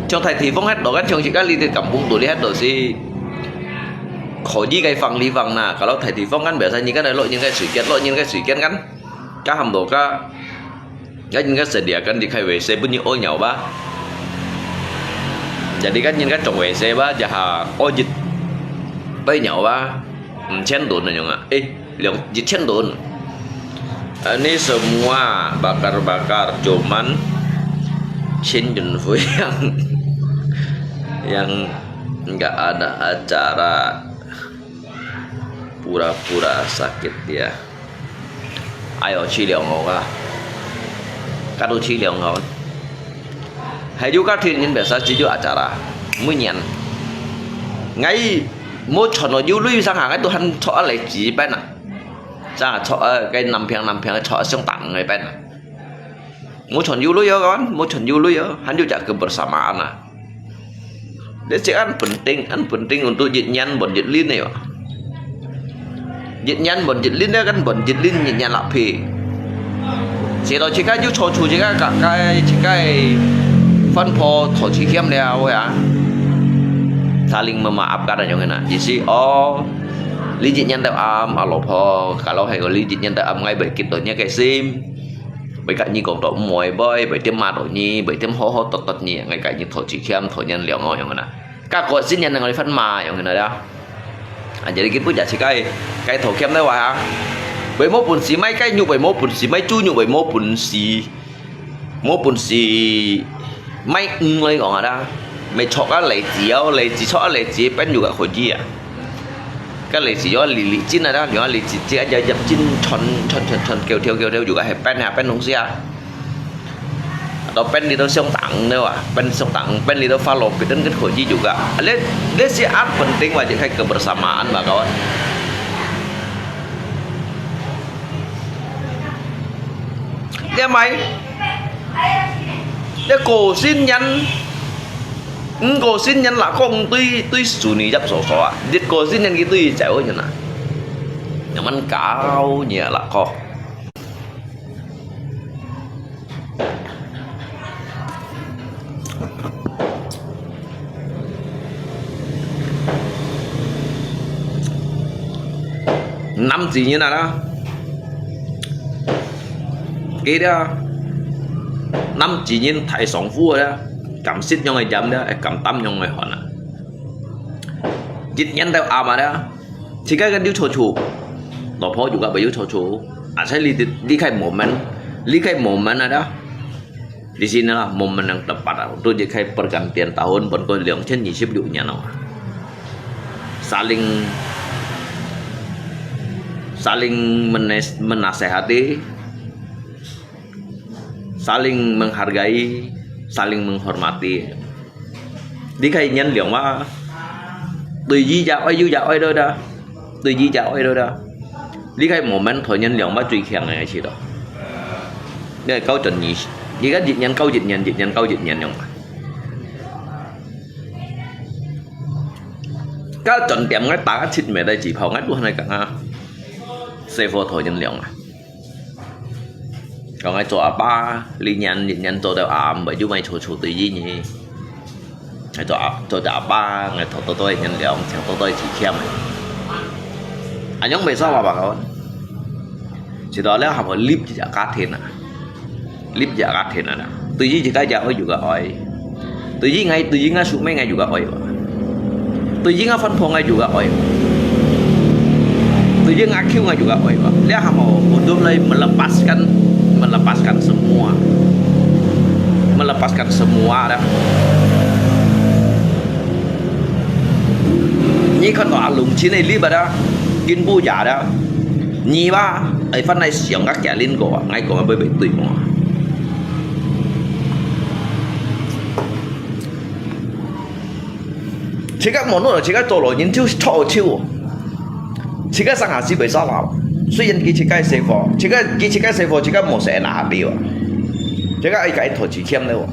像大地方喺度，跟像自家呢啲咁公道，你喺度先可以嘅放你放啦。Kalau 大地方 kan biasanya kan 落人个時間，落人个時間 kan，ka hamdo ka Kan yin ka sediakan di khai W C pun yin o nyau ba. Jadi kan yin ka chok W C ba, jaha o jit pai nyau ba. Chen tun na nyong a. Eh, liang jit chen tun. Ini semua bakar-bakar, cuman Shin Yun Fu yang yang nggak ada acara pura-pura sakit dia. Ai yo, 去兩個啊，該都去兩個。Hay juga 天津 biasa 只有 acara，每年。Ngai 無賺到有鐳，上下 ngai 都還坐啊來幾班啊，上下坐啊，該南平南平坐啊上當个班啊。 Muchon yu lui yo kawan, muchon yu lui yo, han yu jak kebersamaan ah. Dia cek an penting, an penting untuk jit nyan bon jit lin yo. 一年換一輪，該跟換一輪一年落去。寫到自家有錯處，自家个，个，自家个飯泡討自欠了，會啊。Saling memaafkan啊，樣个呐，意思哦，你一年到暗啊，老婆，kalau係个，你一年到暗，𠊎會記到你个心，會甲你講到毋會，會，會點罵到你，會點好好剁剁你，𠊎甲你討自欠，討原諒哦，樣个呐。甲過新年个，𠊎分罵，樣个呐。 啊，jadi佢分也自家个，个討欠个話啊，會無本事買雞肉，會無本事買豬肉，會無本事，無本事買魚來講啊啦，買菜啊、荔枝啊、荔枝菜啊、荔枝，變有个可以啊。个荔枝啊，荔，荔枝啊啦，有啊，荔枝，這个入入進穿穿穿穿，叫跳叫跳，有个係變啊，變東西啊。 Atau pen dito siyong tang ne wa, pen siyong tang, pen dito follow, pidun kan koji juga. Lihat, lihat si an penting wajib kai kebersamaan ba kawan. Lihat mai, lihat ko sin yan, hmm, ko sin yan lah kong tui, tui su ni jap so so ah. Lihat ko sin yan ki tui jauh nyan ah. Nyaman kau nya lah ko. 男子人啊啦，佢啊，男子人大丈夫啊，敢食樣个鹽咧，敢擔樣个汗啊。一年到暗啊咧， 自家个有錯處，老婆juga會有錯處，asal你，你開門，你開門啊，dah。Di sini lah momen yang tepat lah untuk你開pergantian tahun，本過兩千二十六年咯。Saling saling menes- menasehati, saling menghargai, saling menghormati。 你可以原諒嗎？對佢也愛，有也愛到的，對佢也愛到的。你可以慢慢討原諒嗎？最強个係咯。你係高準你，你个一年高一年，一年高一年樣嘛。該重點个打个七米个紙炮，𠊎都還來講啊，師傅討原諒啊。 講愛做阿爸，一年一年做到阿姆，就買錯錯對佢呢。愛做阿，做到阿爸，愛討多多个原諒，請多多个體貼。恁樣袂使話吧，講。直到了，還無立一隻家庭啊，立一隻家庭啊，對佢自家也愛有个愛。 對於𠊎，對於𠊎suami𠊎juga愛哇。對於𠊎飯泡𠊎juga愛哇。對於𠊎舅𠊎juga愛哇。這下無，untuk來melepaskan, melepaskan semua. Melepaskan semua dah. 你看到阿龍親个禮物啊，金布也啊，你吧，愛翻來想个家人个啊，𠊎講个會袂對無？ 自家無努力，自家做老人就錯手。自家生下死袂使啦。雖然佢自家細貨，自家，佢自家細貨，自家無使拿下表啊。自家愛該討自欠了哦。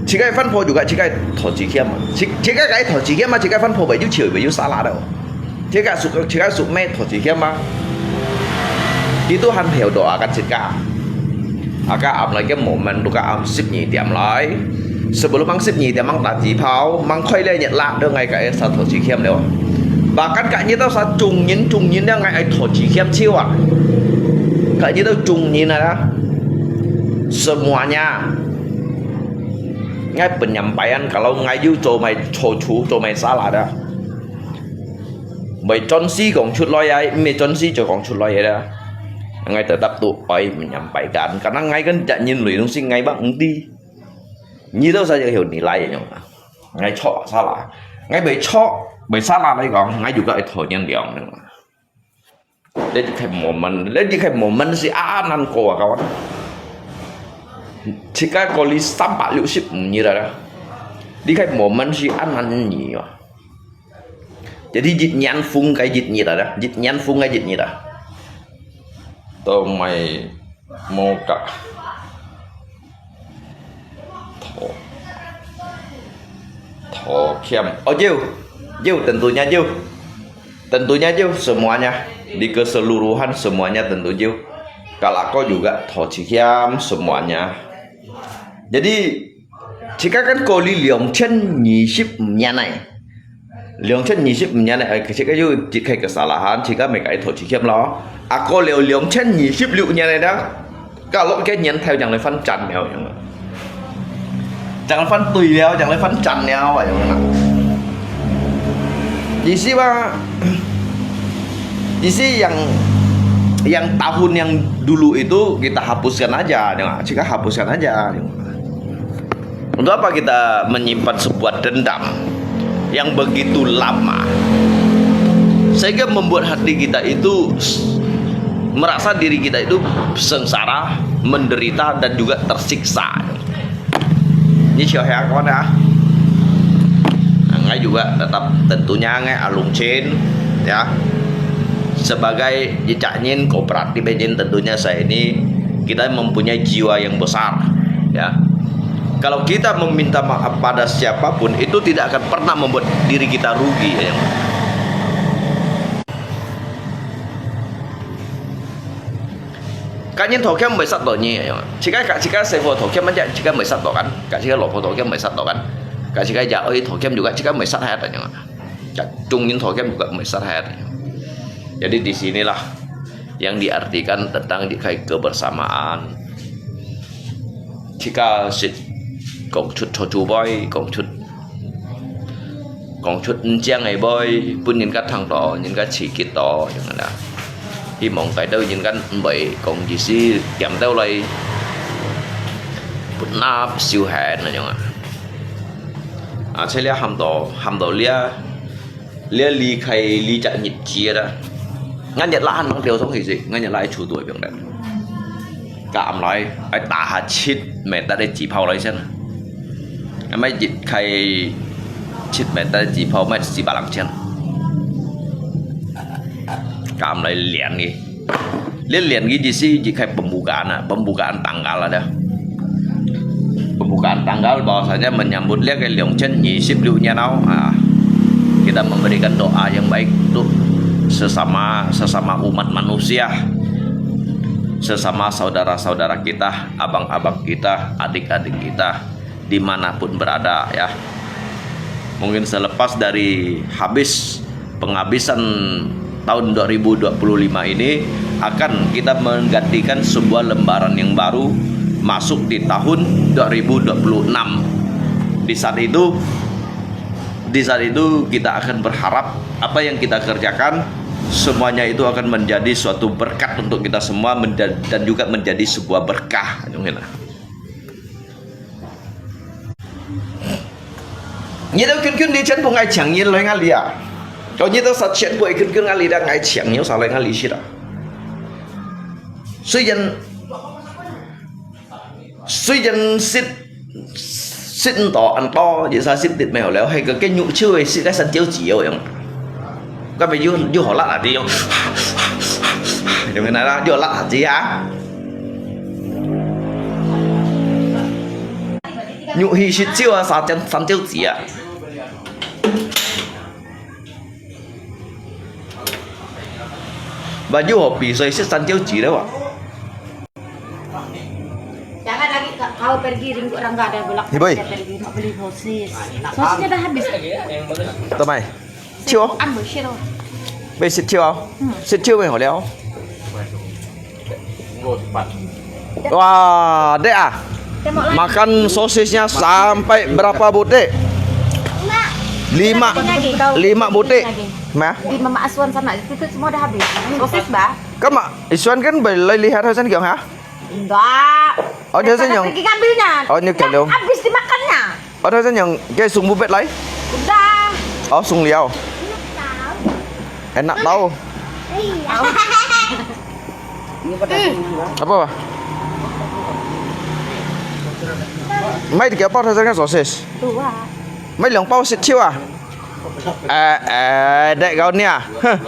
自家飯泡juga自家討自欠嘛。自，自家該討自欠嘛，自家飯泡袂有錢，袂有沙拉了哦。 自家suami，自家suami討自欠嘛。佢都還曉到啊，自家。啊，該暗來个momen，都該暗十二點來。Sebelum mang十二點mang打紙炮，mang開了日啦，都𠊎該儕討自欠了。Bahkan該日到儕中人，中人了，𠊎愛討自欠手啊。該日到中人啊，semuanya。𠊎penyampaian，kalau𠊎有做麼錯處，做麼沙拉个。 毋係專司講出來啊，毋係專司就講出來个啦。𠊎tetap都愛menyampaikan，karena𠊎跟人類東西𠊎捌毋知。你都使要有你來用啊。𠊎錯，沙拉。𠊎袂錯，袂沙拉來講，𠊎juga愛討原諒。你離開momen，你離開momen係恁難過啊，kawan。自家過了三百六十五日啦。離開momen係恁難過啊。 Jadi一年風个一日啊，一年風个一日啊。都賣無價。討，討欠。哦，有，有，tentunya有。Tentunya有，semuanya。Di keseluruhan semuanya tentu juga. Kalau kau juga thau cikiam semuanya. Jadi, jika kan kau li 两千二十五年呢，两千二十五年呢，哎，这个又这个 kesalahan，这个没该头去欠咯。啊，过了两千二十六年呢，kalau 个年头将来翻转了，样啊，将来翻对了，将来翻转了，啊，样啊。意思吧，意思 yang yang tahun yang dulu itu kita hapuskan aja, 对吧？ Kita hapuskan aja, 对吧？ Untuk apa kita menyimpan sebuah dendam yang begitu lama, sehingga membuat hati kita itu s- merasa diri kita itu sengsara, menderita dan juga tersiksa. Ini siapa ya kawan ya? Nah, ngai juga tetap tentunya ngai alungcin ya, sebagai jejak nyin, kooperatif nyin, tentunya saya ini kita mempunyai jiwa yang besar, ya. Kalau kita meminta maaf pada siapapun, itu tidak akan pernah membuat diri kita rugi, ya. Kan nyin thau kiam mai sat to nyi, ya. Jika, jika saya thau kiam aja, jika mai sat to kan. Jika 老婆 thau kiam mai sat to kan. Jika ya oi thau kiam juga, jika mai sat hai tanya. Jika 中年 thau kiam juga mai sat hai tanya. Jadi di sinilah yang diartikan tentang 離開 kebersamaan. Jika sit 講出 thau chu boy, 講出 講出毋靚个話，分人家聽到，人家刺激到，樣啊。希望大家人家毋會講意思，點到來，不那修行那樣啊。啊，這了喊到，喊到了，了離開這隻日子啦。俺日拉還能掉上去是，俺日拉出到邊咧。 Ka am lai, ai ta ha chit me ta de 紙炮來先。那麼一開七 me ta de 紙炮，賣四百零千。Ka am lai 連个，你連个意思一開 pembukaan 啊，pembukaan tanggal ada. Pembukaan tanggal bahwasanya menyambut 這個兩千二十六年 啊，kita memberikan doa yang baik untuk sesama sesama umat manusia, sesama saudara-saudara kita, abang-abang kita, adik-adik kita, dimanapun berada ya. Mungkin selepas dari habis penghabisan tahun dua ribu dua puluh lima ini, akan kita menggantikan sebuah lembaran yang baru masuk di tahun dua ribu dua puluh enam. Di saat itu, di saat itu kita akan berharap apa yang kita kerjakan semuanya itu akan menjadi suatu berkat untuk kita semua menja- dan juga menjadi sebuah berkah. Nyi tau kun kun di chen pung ai chiang nyi loi ngali a. Kau nyi tau sa chen pung ai kun kun ngali da ngai chiang nyi sa loi ngali si da. Sui yen sui yen sit sit nto an to, yi sa sit dit mèo leo, hai ke ke nyu chiu e sit kai san jiu ji yo yang. Ka be yu yu ho la di yo. Yo ngai na la yu la di a. Nyu hi sit chiu a sa chen san jiu ji a. Ba yu ho pi soi sit san jiu ji le wa. Jangan lagi ka- kau pergi ringkut rangga dan belak. Ni, boy. Kita pergi nak beli sosis. Sosisnya dah habis. Tamai. Chiu. Ambil siro. Be sit chiu. Sit chiu me ho leo. Wah, dek ah. Tengok lagi. Makan sosisnya sampai berapa butik? Lima. Lagi. Lima butik. Lagi. Mah. Di Mama Aswan sana, itu tuh semua dah habis. Sosis, bah. Kan mak Isuan kan boleh lihat hasan kiong ha? Enggak. Oh, dia Karena senyum. Pergi ngambilnya. Oh, ini Dah kandung. Habis dimakannya. Ada kan yang ke sung bubet lai? Udah. Oh, sung liao. Enak tahu. Apa, Pak? Mai tiga 包 rasanya sosis. Dua. Mai 两包 sit chiu ah. Eh, eh, dek kau ni ah. Huh.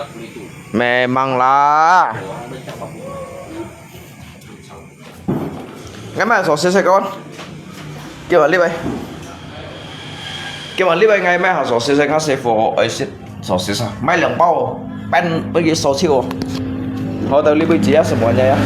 Memanglah. Ngai mai sosis kawan. Kêu bạn đi bay. Kêu bạn đi bay ngai mai ha sosis ngai sẽ phô ơi sit sosis à. Mai 两包. Pen pergi sosis. Kau tahu Libui Jaya semuanya ya.